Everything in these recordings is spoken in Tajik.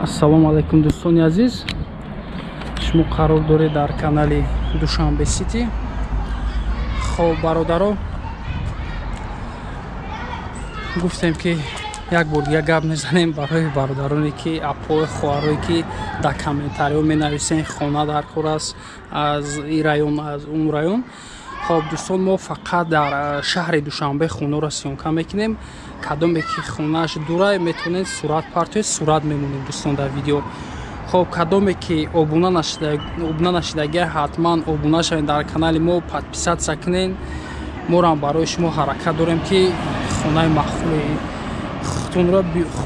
Ассалому алайкум, дӯстони азиз. Шумо қарор доред дар канали Душанбе Сити. Хоб, бародаро, гуфтем ки як бор дига гап мезанем барои бародароне ки апои хоҳарое ки дар комментариҳо менависен хона дар кор аст аз ин район, аз он район. Хоб, дӯстон, мо фақат дар шаҳри Душанбе хонаро съёмка мекунем. Кадоме ки хонааш дурай, метавонед сурат партоед, сурат мемонем, дӯстон, дар видео. Хоб, кадоме ки обуна нашидагия, ҳатман обуна шавед дар канали мо, подписаться кунед. Морам барои шумо ҳаракат дорем ки хонаи маъқули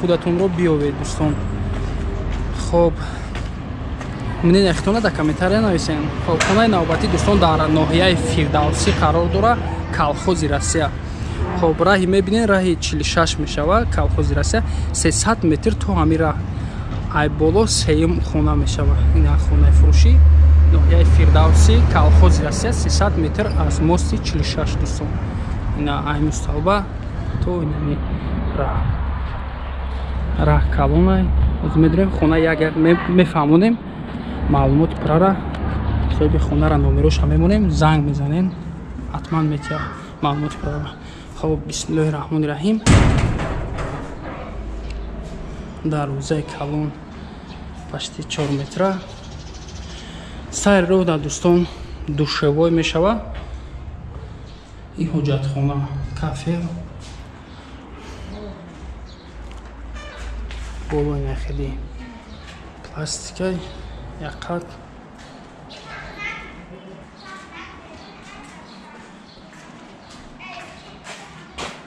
худатонро биёвед, дӯстон. Хоб, мнение худтонро дар комментария нависен. Хоб, хонаи навбатӣ, дӯстон, дар ноҳияи Фирдавсӣ қарор дорад, колхози Россия. Хоб, раҳи мебинед, раҳи 46 мешавад, колхози Россия, 300 метр то ҳамин раҳ. Ай боло сеюм хона мешавад. Ин хонаи фурӯшӣ, ноҳияи Фирдавсӣ, колхози Россия, 300 метр аз мости 46, дӯстон. Ина ай мусталба то инами раҳ. Раҳ калонай. Ҳозир медурем хона, як як мефаҳмонем маълумоти пуррара. Соҳиби хонара номероша мемонем, занг мезанем, ҳатман метиҳад маълумоти пуррара. Хоб, бисмиллоҳи раҳмони раҳим. Дарвозаи калон почти 4 метра. Сайри роҳ дар, дӯстон, душевой мешавад. Ин ҳоҷатхона, кафе. Болои хеле пластикай, яқат.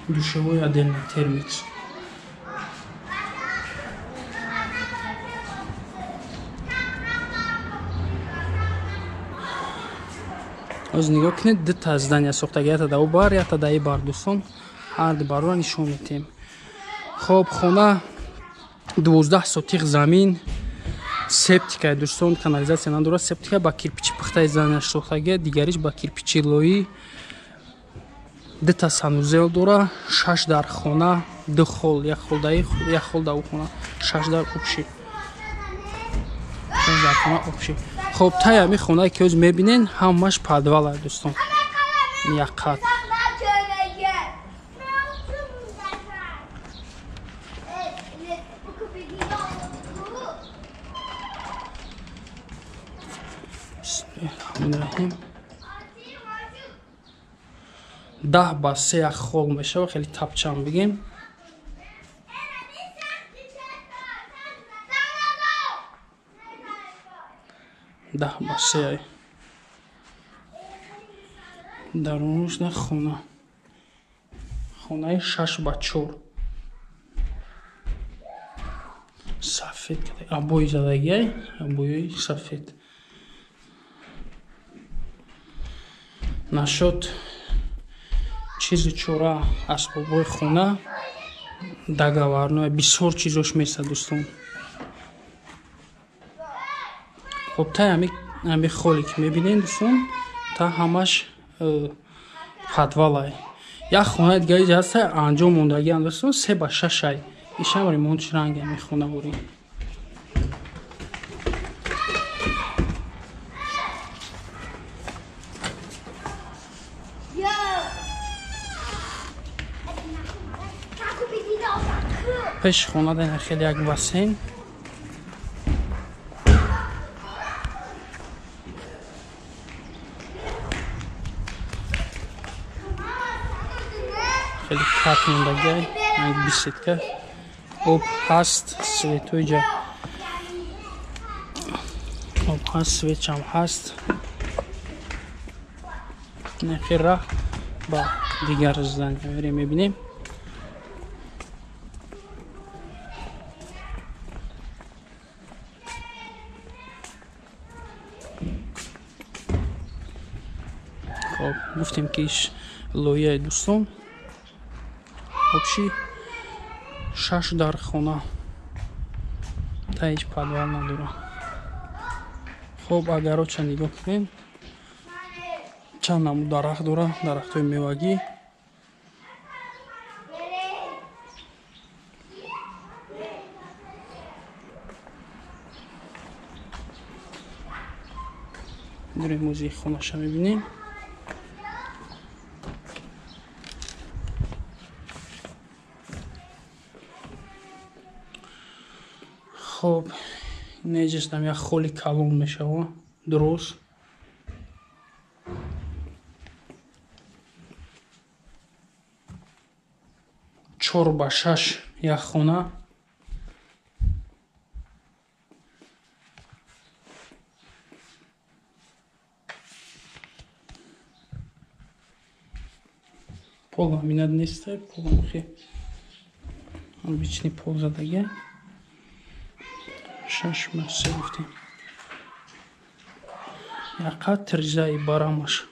Душевой отдельно, термикс. Ҳозир нигоҳ кунед, дута здания сохтага, ята да у бар, ята да и бар, дӯстон. Ҳар ду барора нишон медиҳем. Хоб, хона 12 сотих замин, септика, дӯстон, канализатсия надорад, септика ба кирпичи пухтаи зданияш сохтага, дигариш ба кирпичи лоӣ. Дута санузел дора, 6 дар хона, ду хол, як хол да як хол да у хона, 6 дар общий. 6 дар хона общий. Хоб, таи ҳамин хонае ки ҳозир мебинен, ҳамаш подвал аст, дӯстон. Як қат. Бисмиллоҳир-раҳмонир-раҳим. 10 ба 3 як хол мешавад, хеле тапчам бигем. 10 ба 3 дарунаш на хона. Хонаи 6 ба 4. Сафед када, обои задагиай, обои сафед. Нашод чизу чора асбобҳои хона договорное, бисёр чизош месад, дӯстон. Хоб, таи ҳами холе ки мебинед, дӯстон, та ҳамаш подвалай. Як хонаи дигари ҳаста анҷом мондагиам, дӯстон, 3 ба 6 ай. Ишам ремонтш ранги ҳами хона бурӣ. Пеши хона дар хеле як бассейн. Хеле кат мондагиай, як беседка. Об ҳаст, светои ҷа. Об ҳаст, светчам ҳаст. Нахи раҳ ба дигар здания мерем, мебинем. Хоб, гуфтем ки иш лояи, дӯстон. Общий 6 дар хона. Та ҳеҷ подвал надора. Хоб, агароча нигоҳ кунем, чанд намуд дарахт дора, дарахтҳои мевагӣ. Дурем музеи хонаша мебинем. Хоб, неҷестам як холи калон мешава, дуруст. Чор ба шаш як хона. Пол ламинат нест, пол обычный пол задага. 6 ба 3 гуфтем. Яқа тризаи барамаш.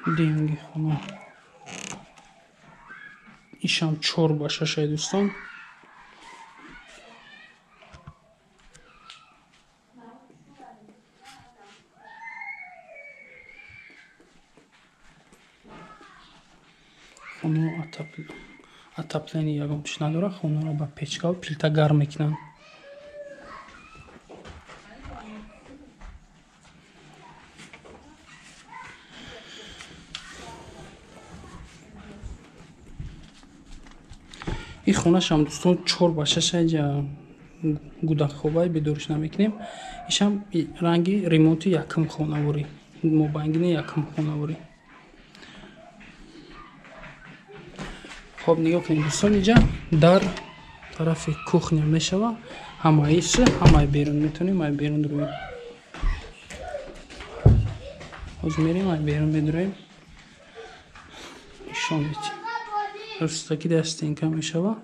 Денги хона. Ишам 4 ба 6 дӯстон. Хона отопление ягон чиз надорад, хонаро ба печка ва плита гарм мекунанд. Ин хонашам дӯстон 4 ба 6 аҷа гудакхобай бедориш намекунем. Ишам ранги ремонти якум хонаворӣ, мобайнгини якум хонаворӣ. Хоб, нигоҳ кунед дӯстон, инҷа дар тарафи кухня мешава. Ҳамаи ис, ҳамаи берун метавонем, ай берун дуроем. Ҳозир мерем, ай берун медуроем. Нишон медиҳем. Рустаки дар стенка мешава.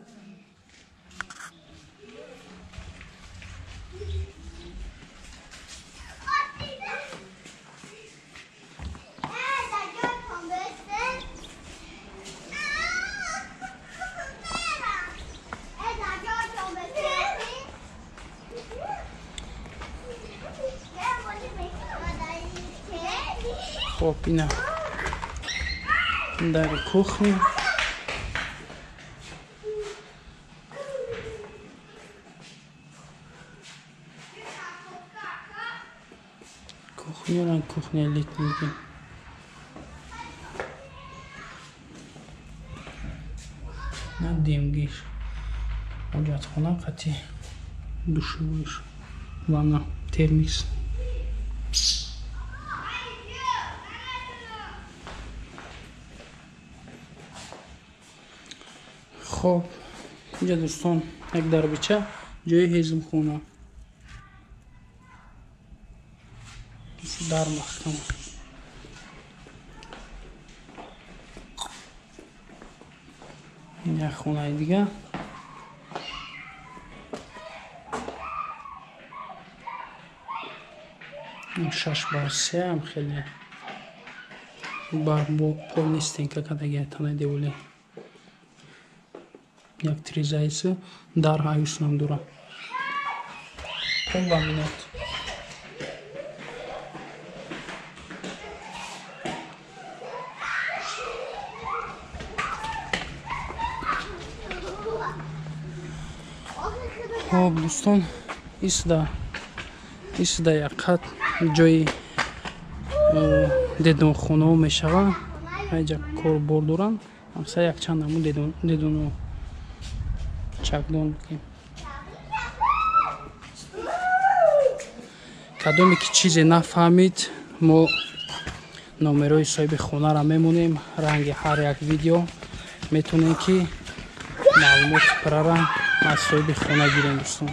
Хоб, ина дари кухня. Кухня, кухня летний. На демгиш. Ҳоҷатхона қати душевойш, ванна, термикс. Хоб, инҷа дӯстон як дарбича ҷои ҳезумхона. Дар маҳкам. Як хонаи дига. Шаш ба се ҳам хеле бар пол нестенка кадаги танаи деволӣ. Як тризаиси дар ҳаюснам дура. Пол ламинат. Хоб дӯстон, исда яқат ҷои дедонхонаҳо мешава. Ҳайҷа корбор доранд. Ҳамса якчанд намуд дедону чакдон. Кадоме ки чизе нафаҳмид, мо номерои соҳиби хонаро мемонем. Ранги ҳар як видео метавонем ки маълумоти пуррара аз соҳиби хона гирем дӯстон.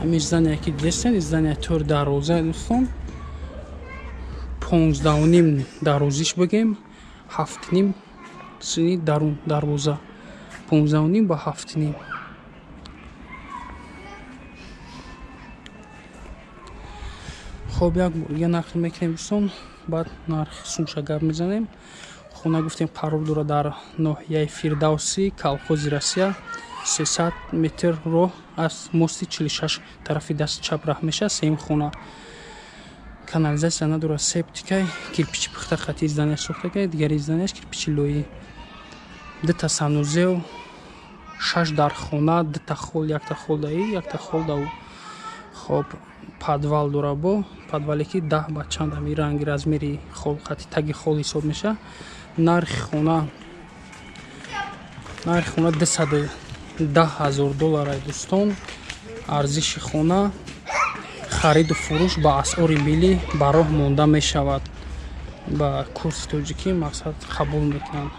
Ҳамин здание ки дидестен, здание тӯр дарвоза дӯстон. 15.5 дарвозиш бигем, 7.5 сини дарун дарвоза. 15.5 ба 7.5. Хоб, як бор дига нақл мекунем дӯстон, баъд нархи сумша гап мезанем. Хона гуфтем қарор дорад дар ноҳияи Фирдавсӣ, колхози Россия. 300 метр роҳ аз мости 46 тарафи даст чап раҳ мешавад. Сеюм хона канализатсия надорад, септикай, кирпичи пухта хати здания сохтагай, дигари зданияш кирпичи лоӣ. Дута санузел, 6 дар хона, дута хол, якта хол даи, якта хол дау. Хоб, подвал дора, бо подвале ки 10 ба чанд ами ранги размери хол хати таги хол ҳисоб мешавад. Нархи хона 210 000 доллар, дӯстон. Арзиши хона, хариду фурӯш ба асъори миллӣ ба роҳ монда мешавад, ба курси тоҷикӣ мақсад қабул мекунанд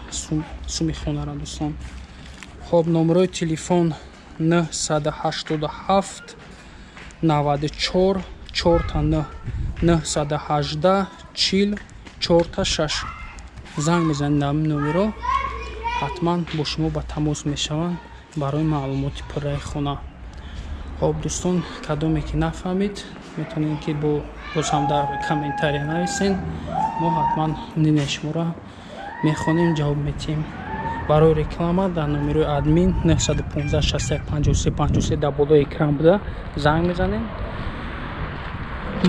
суми хонара, дӯстон. Хоб, номерои телефон 987 94 4 9 918 40 4 6. Занг мезанед на номеро, ҳатман бо шумо ба тамос мешаванд барои маълумоти пурраи хона. Хоб, дӯстон, кадоме ки нафаҳмид, метавонед ки боз ҳам дар комментария нависен, мо ҳатман мнения шуморо мехонем, ҷавоб метиҳем. Барои реклама дар номерои админ 915 61 53 53 дар болои экран буда занг мезанем,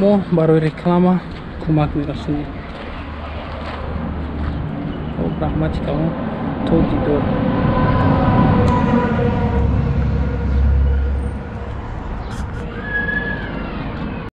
мо барои реклама кӯмак мерасонем. Хоб, раҳмати калон, то дидор.